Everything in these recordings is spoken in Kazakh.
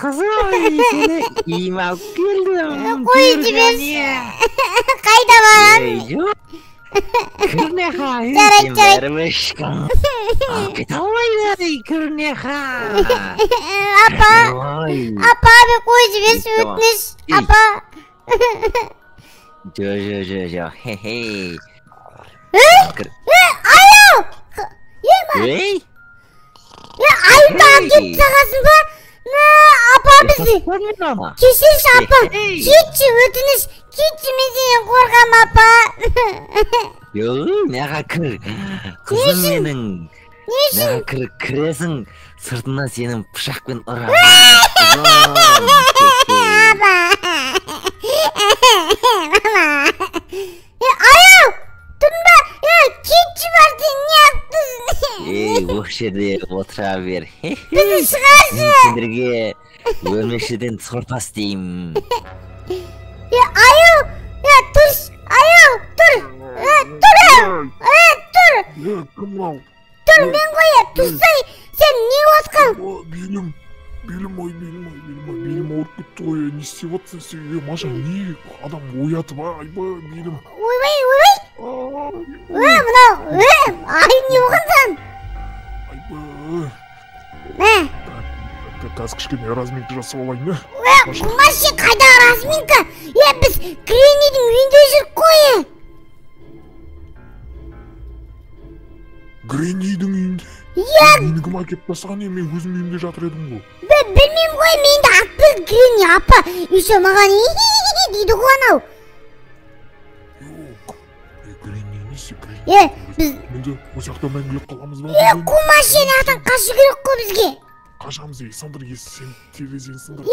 Қызым, сені үйіме алып келдім. Қой жіберші. Қайда барамын? Жоқ. Кірнеха. Жарайды, жарайды. Кете алмайды, кірнеха. Апа, апа, мен қой жіберші, өтініш. Апа. Жоқ, жоқ, жоқ, жоқ. Хе-хе. Ей, аю! Ей! Аюды алып кетіп тастағансың ба? Мә, апа бізді. Кешірші, апа. Кетші, өтініш. Кетші, мен сенен қорқамын, апа. Жоқ, маған кір. Қызым менің. Не үшін? Маған кір, кіресің, сыртынан сенің пышақпен ұрамын. Апа. Мама. Аю! Тұрдың ба? Кетші бар, сен не қылыптысың? Ей, осы жерде отыра бер. Бізді шығаршы. Мен сендерге өрмекшіден сорпа істеймін. Аю! Тұршы! Аю! Тұр! Тұр! Тұр! Кім мынау? Тұр, мен ғой, тұрсай! Сен не отқан? Белім, белім ой, белім ой, белім ой, белім ауырып кетті ғой. Не істеп жатсың сен? Маша, не адам оятып, айбай, белім. Ойбай, ойбай! Мынау, ай, не болған саған? Айбай. Мә. Қазір кішкене разминка жасап алайын, ә? Құмаш, сен қайдағы разминка? Біз Греннидің үйінде жүрік қой. Греннидің үйінде? Иә. Мені кім әкеліп тастаған, мен өзім үйімде жатыр едім ғой. Білмеймін ғой, мені де алып келді Гренни апа. Еще маған дейді ғой анау. Жоқ, Гренни несі, Гренни? Біз енді осы жақта мәңгілік қаламыз ба? Құмаш, сен ақтан қашу керек қой бізге. Қашамыз, сындыр, сен терезені сындыр.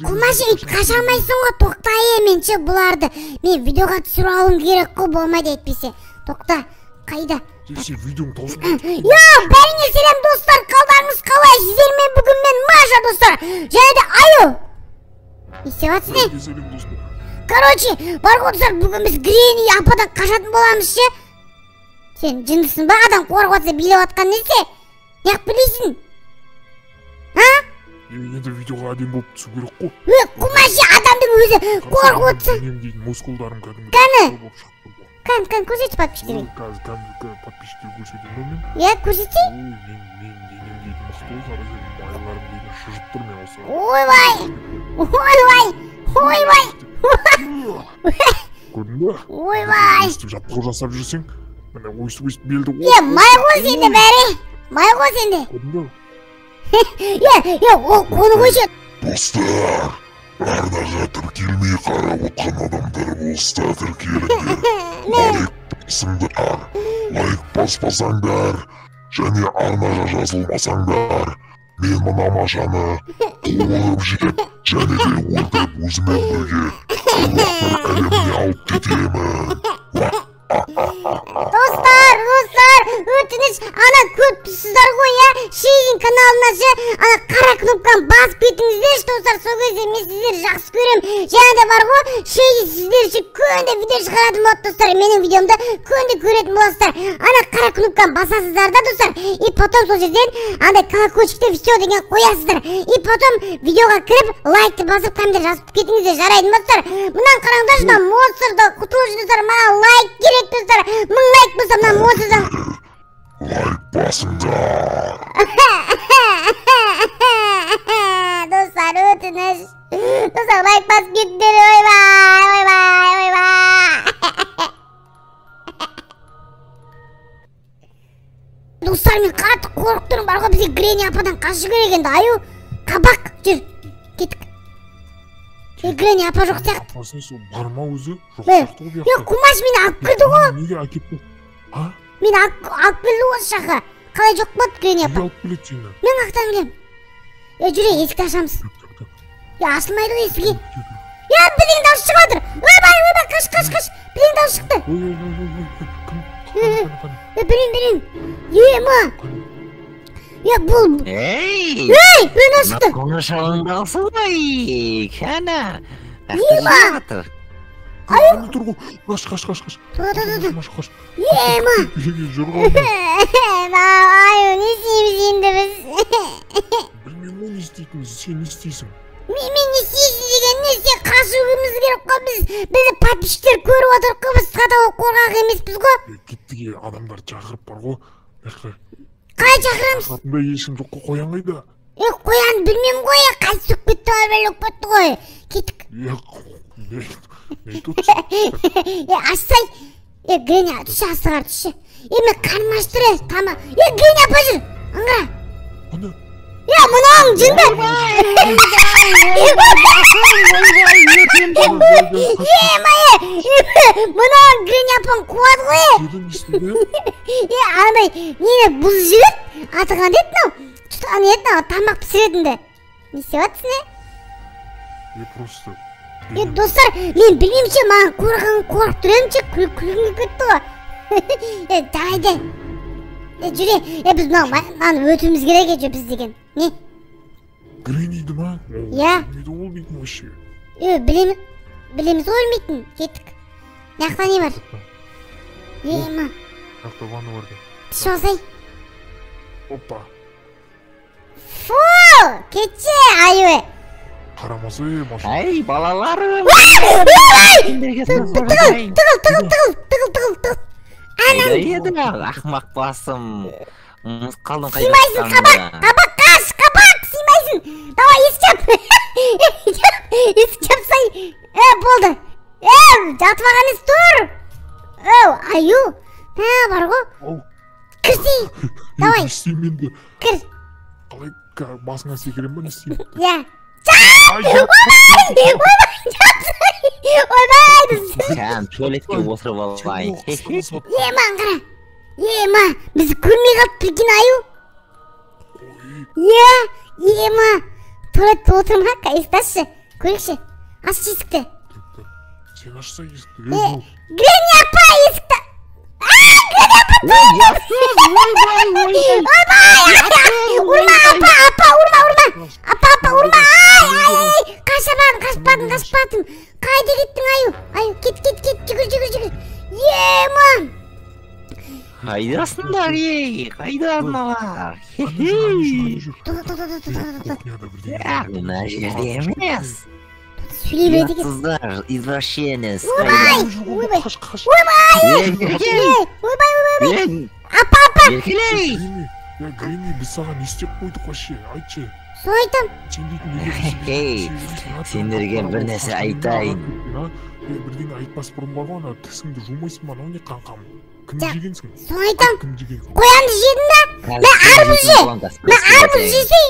Құмаш, қаша алмайсың ғой, тоқта, мен ше бұларды. Мен видеоға түсіріп алуым керек қой, болмайды әйтпесе. Тоқта, қайда? Сен видеоң таусылмайды. Бәріңе сәлем, достар, қалдарыңыз қалай? Сіздермен бүгін мен Маша, достар. Және де Аю. Не істеп жатсың, не? Сәлем, достар. Короче, бар ғой, достар, бүгін біз Гренни ападан қашатын боламыз ше. Сен жындысың ба? Адам қорқып жатса билеп жатқан несі? Неғып билейсің? А? Енді видеоға әдемі болып түсу керек қой. Құмаш, адамның өзі қорқып отырса. Денем дейтін мускулдарым кәдімгі. Кәні? Болып шығып тұр ғой. Кән, кән, көрсетші подписчиктерге. Қазір кәдімгі подписчиктер көрсетемін ба мен? Иә, көрсетсей. Ой, мен денем дейтін мықты ғой, қарасай, майларым дейтін шыжып тұр мен осы. Ойбай! Ойбай! Ойбай! Көрдің бе? Ойбай! Өстіп жаттығу жасап жүрсең, міне өстіп өстіп белді. Май ғой сенде бәрі. Май ғой сенде. Көрдің бе? Ол қоны қойшы. Достар, арнаға тіркелмей қарап отқан адамдар болса тіркеліңдер. Лайк басыңдар, лайк баспасаңдар, және арнаға жазылмасаңдар, мен мына Машаны қуырып жеп, және де өлтіріп өзімен бірге аруақтар әлеміне алып кетемін. Достар, достар, өтініш, ана көріп тұрсыздар ғой, иә? Шейдің каналына ше, ана қара кнопканы басып кетіңіздерші, достар, сол кезде мен сіздерді жақсы көремін. Және де бар ғой, Шейді сіздер үшін күнде видео шығаратын болады, достар. Менің видеомды күнде көретін боласыздар. Ана қара кнопканы басасыздар да, достар. И потом сол жерден андай колокольчикті все деген қоясыздар. И потом видеоға кіріп, лайкты басып, комментарий жазып кетіңіздер, жарайды ма, достар? Мынаны қараңдаршы, мына монстрды құтылу үшін, достар, маған лайк керек, достар. 1000 лайк болса, мына монстрдан Лайк басыңдар. Достар, өтініш. Достар, лайк басып кетіңдер. Ойбай, ойбай, ойбай. Достар, мен қатты қорқып тұрмын. Бар ғой, бізге Гренни ападан қашу керек енді. Аю, қабақ, жүр, кеттік. Гренни апа жоқ сияқты. Апасы несі, бар ма өзі? Жоқ сияқты ғой бұл жақта. Құмаш мені алып кірді ғой. Неге әкетті? А? Мені алып келді осы жаққа. Қалай жоқ болды Гренни апа? Неге алып келеді сені? Мен қаяқтан білемін. Жүре, есікті ашамыз. Ашылмайды ғой есік. Бірдеңе дауыс шығып жатыр. Ойбай, ойбай, қаш, қаш, қаш. Бірдеңе дауыс шықты. Ой, ой, ой, ой, ой, кім? Қане, қане, Білмеймін, білмеймін. Ма? Бұл... Ей! Ей, бірдеңе дауыс шықты. Қоңырауың дауысы ғой, кәні. Ема! Ай, тұр ғой. Қаш, қаш, қаш, қаш. Тұр, тұр, тұр. Қаш, қаш. Ема! Жүр ғой. Аю, не істейміз енді біз? Білмеймін ғой не істейтінімізді. Сен не істейсің? Мен не істейсің деген не, сен қашуымыз керек қой біз. Бізді подписчиктер көріп отыр қой, біз қадауы қорқақ емеспіз ғой. Кеттік, адамдарды шақырып бар ғой. Қалай шақырамыз? Шақыратындай ешкім жоқ қой, қоян қайда? Қоян білмеймін ғой, қайсы түсіп кетті, бәле кетті ғой. Кеттік. Не айтып отырсың? Ашсай. Гренни, түсші, астыға түсші. Мен қарным ашып тұр, тамақ. Гренни апа жүр, аңғара. Мынауың жын ба? Мынауың Гренни апаң қуады ғой. Андай, нені бұзып жіберді, аты қандай еді мынау? Ана еді мынау, тамақ пісіретінді. Не істеп жатсың, е? Просто... Достар, мен білмеймін ше, маған қорқып тұр едім ше, күлкім келіп кетті ғой. Давай де. Жүре, біз мынаны өтуіміз керек еді біз деген. Не? Гренниді ма? Иә. Өлмейді ол дейтін вообще. Білеміз ғой өлмейтін. Кеттік. Мына жақта не бар? Ема. Мына жақта ванна бар екен. Түсіп алсай. Опа. Фу, кетші, аю. Қарамаса, машина. Ай, балаларым. Тығыл, тығыл, тығыл, тығыл, тығыл, тығыл. Қайда еді, ақымақ басым. Ұмытып қалдым қайда Сыймайсың, қабақ, қабақ, қаш, қабақ, сыймайсың. Давай, есік жап. Есік жапсай. Болды. Жатып алған емес, тұр. Аю. Бар ғой. Кірсей. Давай. Кір. Қалай, басыңа секірем ба, не істеймін? Иә. Жап! Ойбай! Ойбай! Жапсай! Ойбай! Кәм, туалетке отырып алайын. Ема, қара. Ема, бізді көрмей қалды, прикинь, аю. Е, ема. Туалетте отыр ма? Есікті ашшы. Көрейікші. Ашшы есікті. Сен ашса есікті. Гренни апа, есікті. Гренни апа! Ойбай! Ұрма, апа, апа, ұрма, ұрма. Апа, апа, ұрма. Ай, ай, қашамадым, қашпадым, қашпадым. Қайда кеттің, аю? Аю, кет, кет, кет, жүгір, жүгір, жүгір. Ема! Қайдасыңдар, ей, қайда мыналар? Тоқта, тоқта, тоқта, тоқта. Мына жерде емес. Сөйлей береді екен. Ұятсыздар, извращенец. Ойбай! Ойбай! Ойбай! Ойбай, ойбай! Апа, апа! Еркелей! Гренни, біз саған не істеп қойдық вообще? Айтшы. Соны айтам. Сендерге бір нәрсе айтайын. Бірдеңе айтпас бұрын бар ғой, ана тісіңді жумайсың ба, анау не қаңқам? Кімді жегенсің? Соны айтам. Қоянды жедің да? Мә, арбуз же! Мә, арбуз жесей!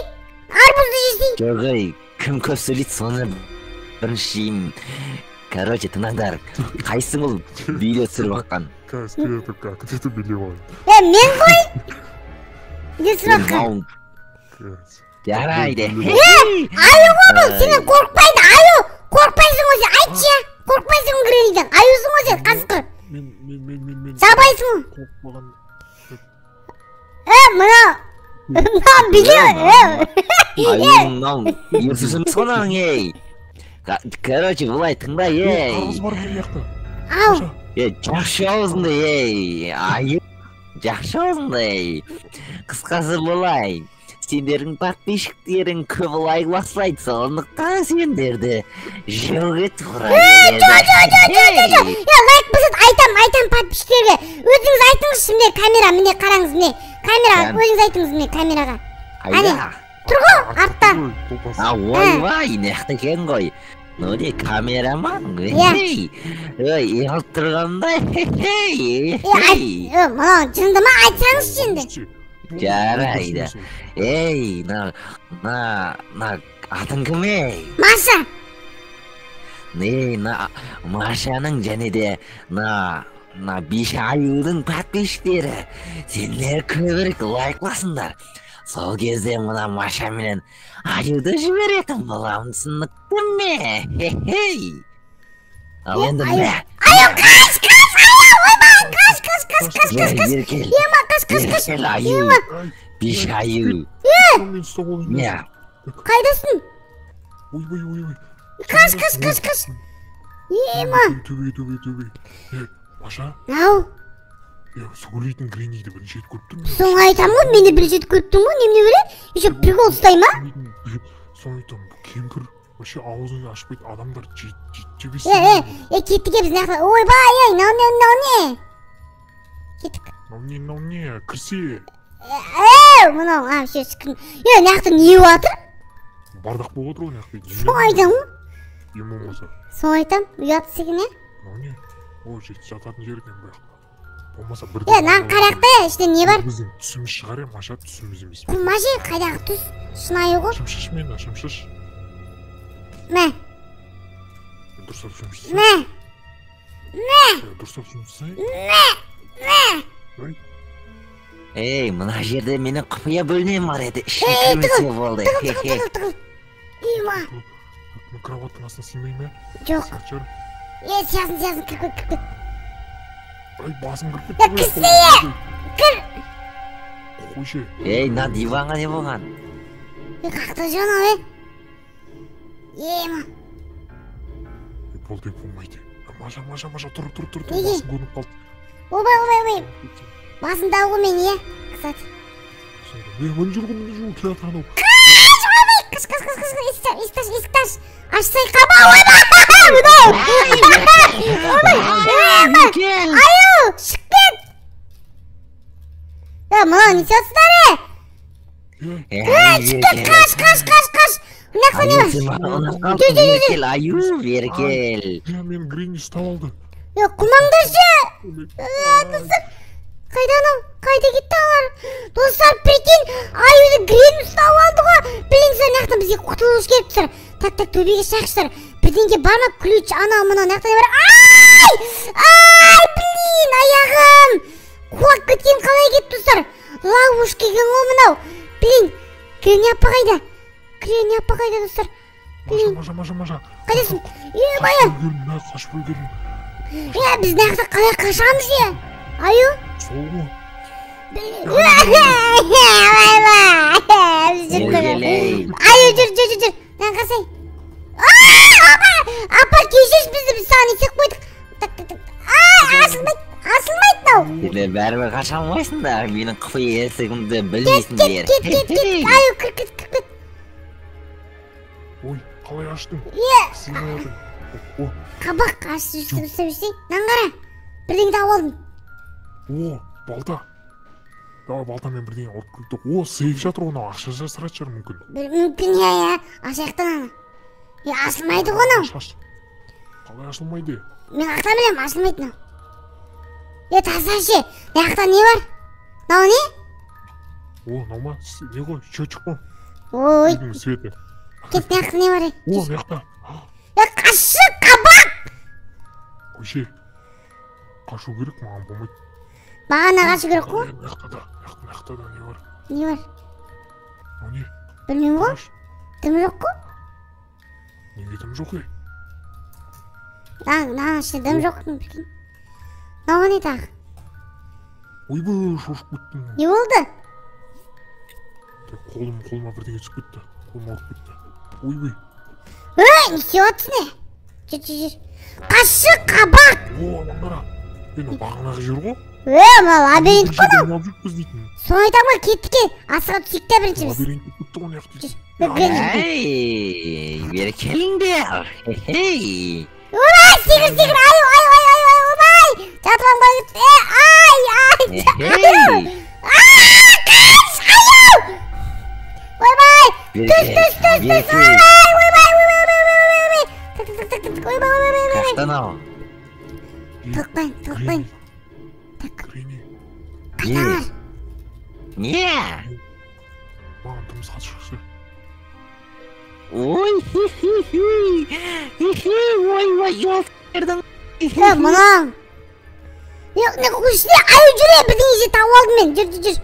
Арбузды жесей! Жоқ, ей, кім көп сөйлейді, соны бірінші жеймін. Короче, тыңдаңдар, қайсың ол видео түсіріп жатқан? Қазір күтіп билеп алайын. Мен ғой! Видео түсіріп жатқан. Жарайды. Аю ғой бұл, сенен қорықпайды, аю! Қорықпайсың ғой сен, айтшы, қорықпайсың ғой Гренниден, аюсың ғой сен, қасқыр. Мен Жабайсың ғой. Қорықпаған. Мынау, мынау билеу, Аю мынау, ерсіз емес қой мынаның, ей. Короче, былай тыңда, ей. Қарғыз бар мына жақта. Ау. Жақшы аузыңды, ей. Аю, жақшы аузыңды, ей. Қысқасы былай. Сендердің подписчиктерің көп лайк баспайды, сондықтан сендерді жеуге тура келеді. Жоқ, лайк басады, айтам, айтам подписчиктерге. Өзіңіз айтыңызшы, міне камера, міне қараңыз, міне камера, өзіңіз айтыңыз, міне камераға. Қайда? Тұр ғой, артта. Ойбай, мына екен ғой. Ну не, камера ма? Ей, ой, ұялып тұрғандай. Мынау жынды ма, айтсаңызшы енді. Жарайды. Ей, на, атың кім, ей? Маша. Ей, на, Машаның және де, на, биші аюдың подписчиктері. Сендер көбірек лайк басыңдар. Сол кезде мына Маша менен аюды жіберетін боламын, түсінікті ме? Хе-хей. Ал енді мә. Аю, қаш, қаш, аю, ойбай, қаш, қаш, қаш, қаш, қаш, қаш. Ема, қаш, қаш, қаш. Аю, биші аю. Не? Қайдасың? Ойбай, ойбай. Қаш, қаш, қаш, қаш. Ема. Төбе, төбе, төбе. Маша? Ау. Сөйлейтін Гренниді бірінші рет көріп тұрмын. Соны айтамын ғой, мені бірінші рет көріп тұрмын ғой, немене бөле? Еще прикол ұстай ма? Соны айтамын, кемпір вообще аузын ашпайды, адамдар жебес. Кеттік біз мына. Ойбай, ей, мынау не, мынау не? Кеттік. Мынау не, мынау не, кірсе. Мынау, все, е, мына жақта не болып жатыр? Бардақ болып отыр ғой мына жақта. Соны айтамын ғой. Ең болмаса. Соны айтамын, ұятсыз екен, е? Мынау не? Ой, жататын жер екен бұл жақта. Болмаса бір. Е, мынаны қарайық та, ішінде не бар? Біздің түсіміз шығар, е, Маша, түсіміз емес. Маша, қайдағы түс? Шынайы ғой. Шымшыш мені, шымшыш. Мә. Дұрыстап шымшыс. Мә. Мә. Дұрыстап шымшысай. Мә. Мә. Ей, мына жерде менің құпия бөлмем бар еді. Ішіне кірмесе болды. Тығыл, тығыл, тығыл. Ема. Кроваттың астына сыймай ма? Жоқ. Е, сиясын, сиясын, кір, кір, кір. Ай, басым кіріп кетті. Кірсе, кір. Қойшы. Ей, мына диванға не болған? Е, қақта жан ау, е. Ема. Болды, болмайды. Маша, Маша, Маша, тұр, тұр, тұр, тұр. Басым көрініп қалды. Ойбай, ойбай, ойбай. Басымда ғой мен, е, кстати. Е, мына жүр ғой, мына жүр ғой, келе жатыр анау. Қаш, ойбай, қаш, қаш, қаш, қаш, есікті аш, есікті аш. Ашсай қаба, ойбай, мынау. Ойбай, аю, шығып кет. Е, мынау не істеп е? Е, шығып кет, қаш, қаш, қаш, қаш. Мына жақта не бар? Жүр, жүр, жүр. Аю, бері кел. Е, мені Гренни ұстап алды. Е, құмаңдаршы. Е, қайда анау? Қайда кетті алар? Достар, прикинь, аюды Гренни ұстап алды ғой. Блин, достар, мына жақтан бізге құтылуымыз керек, достар. Так, так, төбеге шығайықшы. Бірдеңе бар ма? Ключ, анау, мынау, мына жақта не бар? Ай! Ай, блин, аяғым! Құлап кеткен қалай кетті, достар? Ловушка екен ғой мынау. Блин, Гренни апа қайда? Гренни апа қайда, достар? Блин. Маша, Маша, Маша. Қайдасың? Е, бая. Қашып үлгердім. Е, біз мына жақта қалай қашамыз, е? Аю? Сол ғой. Аю, жүр, жүр, жүр, жүр. Мынаны қарасай. Апа, апа, кешірші бізді, біз саған не істеп қойдық. Так, так, так. Ашылмайды, ашылмайды мынау. Сендер бәрібір қаша алмайсыңдар, менің құпия есігімді білмейсіңдер. Кет, кет, кет, кет, аю, кір, кет, кір, кет. Ой, қалай аштың? Е. Сыймай. Қабақ, ашты, жүрсің, жүрсің. Мынаны қара, бірдеңе тауып алдым. О, балта. Давай балтамен бірдеңе ұрып кетті. О, сейф жатыр ғой, ақша жасыратын шығар мүмкін. Мүмкін, иә, иә. Ашайықтан ана. Е, ашылмайды ғой анау. Қалай ашылмайды? Мен қаяқтан білемін, ашылмайды мынау. Е, тасташы. Мына жақта не бар? Мынау не? О, мынау ма? Не ғой, счетчик қой. Ой. Үйдің светі. Кет, мына жақта не бар? О, мына жақта. Е, қашы, қабақ! Қойшы. Қашу керек, маған болмайды. Маған қашу керек қой? Мына жақта да, мына жақта да не бар? Не бар? Мынау не? Білмеймін ғой. Дым жоқ қой. Неге дым жоқ, ей? Мынаның ішінде дым жоқ, прикинь. Мынау не тағы? Ойбай, шошып кеттім. Не болды? Қолым, қолыма бірдеңе түсіп кетті. Қолым ауырып кетті. Ойбай. Ей, не істеп жатырсың, е? Жүр, жүр, жүр. Қашы, қабақ! О, ананы қара. Е, бағанағы жер ғой. Е, мына лабиринт қой мынау. Соны айтамын ғой, кеттік ке. Асыға түсейік те бірінші біз. Лабиринт бітті ғой мына жақта. Ей, бері келіңдер. Хей. Ойбай, секір, секір, аю, аю, аю, аю, ойбай. Жатып алғым келіп, е, ай, ай. Ай, қаш, аю. Ойбай, түс, түс, түс, түс, ойбай, ойбай, ойбай, ойбай, ойбай. Так, так, так, так, ойбай, ойбай, ойбай. Қаяқтан ау? Тықпайын, тықпайын. Так. Қайда? Не? Маған тұрмысқа шықшы. Ой, хи-хи-хи. Хи-хи, ой, ой, ой. Е, мынау. Не, не, қойшы, аю жүре, бірдеңе же тауып алдым мен. Жүр, жүр, жүр.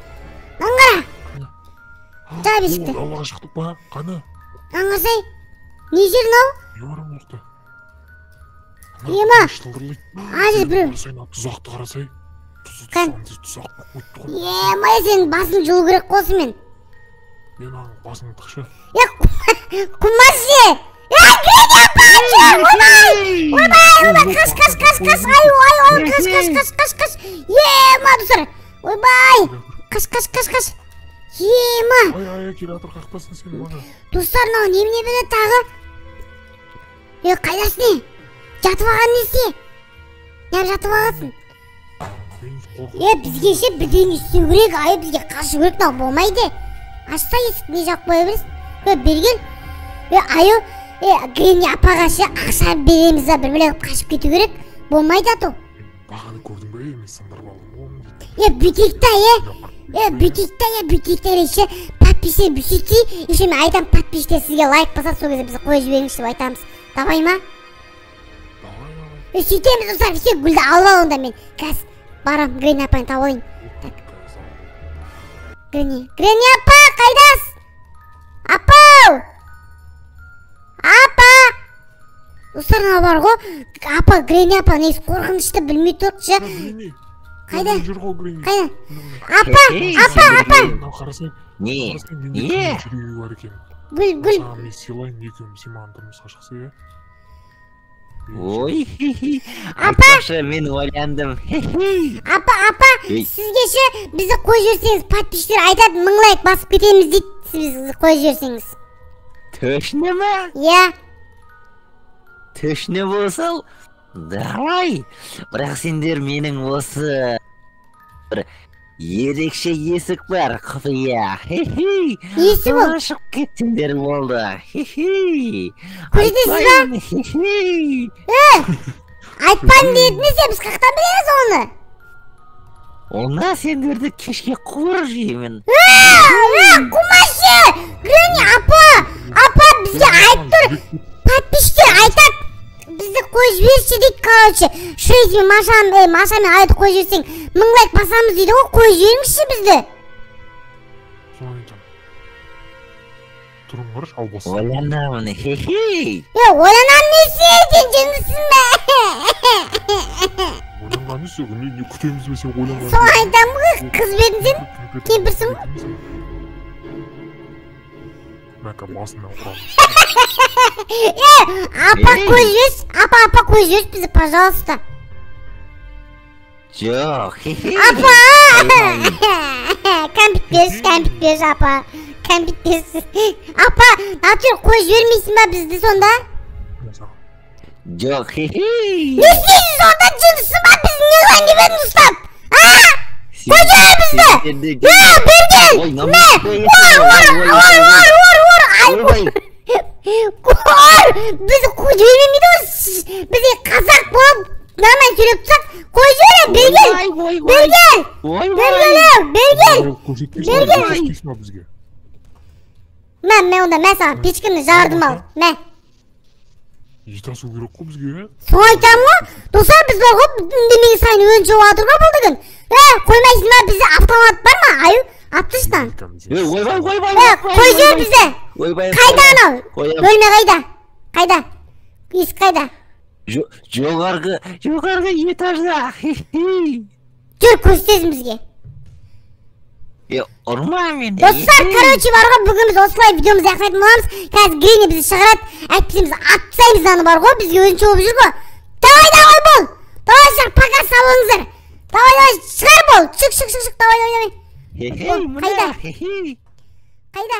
Мынаны қара. Жап есікті. Далаға шықтық па? Қаны? Мынаны қарасай. Не жер мынау? Не бар мына жақта? Ема. Ана жер біреу. Тұзақты қарасай. Тұзақ қойыпты ғой. Ема, сенің басын жұлу керек қой осымен. Мен аның басын тықшы. Е, құмашы! Е, Гренни апа, жүр! Ойбай! Ойбай, ойбай, қаш, қаш, қаш, қаш, аю, аю, аю, қаш, қаш, қаш, қаш, қаш. Ема, достар. Ойбай! Қаш, қаш, қаш, қаш. Ема. Ай, ай, келе жатыр, қақпасын сен Маша. Достар, мынау немене біледі тағы? Е, қайдасың не? Жатып алған несі? Неғып жатып алғансың? Е, бізге ше бірдеңе істеу керек, ай, бізге қашу керек, мынау болмайды. Ашса есікті не жауып қоя бересің? Е, бері кел. Е, аю, е, Гренни апаға ше ақша береміз да, бір бөлек қашып кету керек. Болмайды ато. Бағаны көрдің бе, мен сындырып алдым ғой. Е, бүйтейік та, е. Е, бүйтейік та, е, бүйтейік та, ше подписчиктер бүйтейік, еще мен айтамын, подписчиктер сізге лайк басады, сол кезде бізді қойып жіберіңізші деп айтамыз. Давай ма? Давай, давай. Е, сөйтеміз, достар, все, гүлді алып ал онда мен. Қазір барам, Гренни апаны тауып алайын. Так. Гренни, Гренни апа, қайдасыз? Апау! Апа! Достар, мынау бар ғой, апа, Гренни апа негізі қорқынышты, білмей тұрық ше. Гренни. Қайда? Жүр ғой Гренни. Қайда? Апа, апа, апа! Мынау қарасаң, Не? қарасаң, менде Не? кімнің жүрегі бар екен. Гүл, гүл. Саған мен сыйлайын, екеуміз сен маған тұрмысқа шықса, иә? Ой, хи-хи. Айтпақшы, мен ойландым. Хи-хи. Апа, апа, Ей. сізге ше бізді қойып жіберсеңіз, подписчиктер айтады, 1000 лайк басып кетеміз дейді, сіз бізді қойып жіберсеңіз. Точно ма? Иә. Точно болса, давай. Бірақ сендер менің осы бір ерекше есік бар, құпия. Хи-хи. Несі ол? Соны ашып кетсеңдер болды. Хи-хи. Көрдіңіз ба? Айтпаймын, хи-хи. Айтпаймын дедіңіз де, біз қаяқтан білеміз оны? Онда сендерді кешке қуырып жеймін. Қумашы! Гренни апа! Апа, бізге айтып тұр. Подписчиктер айтады. Бізді қойып жіберші дейді, короче. Шейз мен Маша, Маша мен Айды қойып жіберсең, 1000 лайк басамыз дейді ғой, қойып жіберіңізші бізді. Соны айтамын. Тұрын қарашы, албас. Ойланамын, хи-хи. Е, ойланамын несі, сен жындысың ба? Ойланған несі, не күтеміз бе сен ойланған? Соны айтамын ғой, қыз ба едің сен? Кемпірсің ғой? Мәка басынан ұрамыз. Е, апа қойып жіберші, апа, апа қойып жіберші бізді, пожалуйста. Жоқ, хи-хи. Апа! Кәмпит берші, кәмпит берші, апа. Кәмпит берші. Апа, натур қойып жібермейсің ба бізді сонда? Жоқ, хи-хи. Не істейсің сонда, жындысың ба, біз не қылайын деп едің ұстап? А? Қойып жібер бізді! Е, бері кел! Мә! Ұр, ұр, ұр, ұр, ұр, ай, Ойбай. Ұр! Бізді қойып жібермейді ғой. Біз қазақ болып нормально сөйлеп тұрсақ, қойып жібер, бері кел! Бері кел! Бері кел, бері кел! Көрсетпейсің ба бізге? Мә, мә онда, мә саған, печкамды жардым ал, мә. Ет асу керек қой бізге, е? Соны айтамын ғой, достар, біз бар ғой, үндемеген сайын өзінше болып жатыр ғой бұл деген. Е, қоймайсың ба, бізде автомат бар ма, аю? Атып тасташы мынаны. Ей, ойбай, ойбай. Е, қойып жібер бізді. Ойбай. Қайда анау? Қоям. Бөлме қайда? Қайда? Есік қайда? Жоғарғы, жоғарғы этажда. Хи-хи. Жүр, көрсетесің бізге. Е, ұрма мені. Достар, короче, бар ғой, бүгін біз осылай видеомызды аяқтайтын боламыз. Қазір Гренни бізді шығарады. Әйтпесе біз атып тастаймыз аны бар ғой, бізге өзінше болып жүр ғой. Давай, давай бол. Давай, шығар, пока, сау болыңыздар. Давай, давай, шығар бол. Шық, шық, шық, шық, давай, давай, давай. Хи-хи, Қайда? мына, хи-хи. Қайда?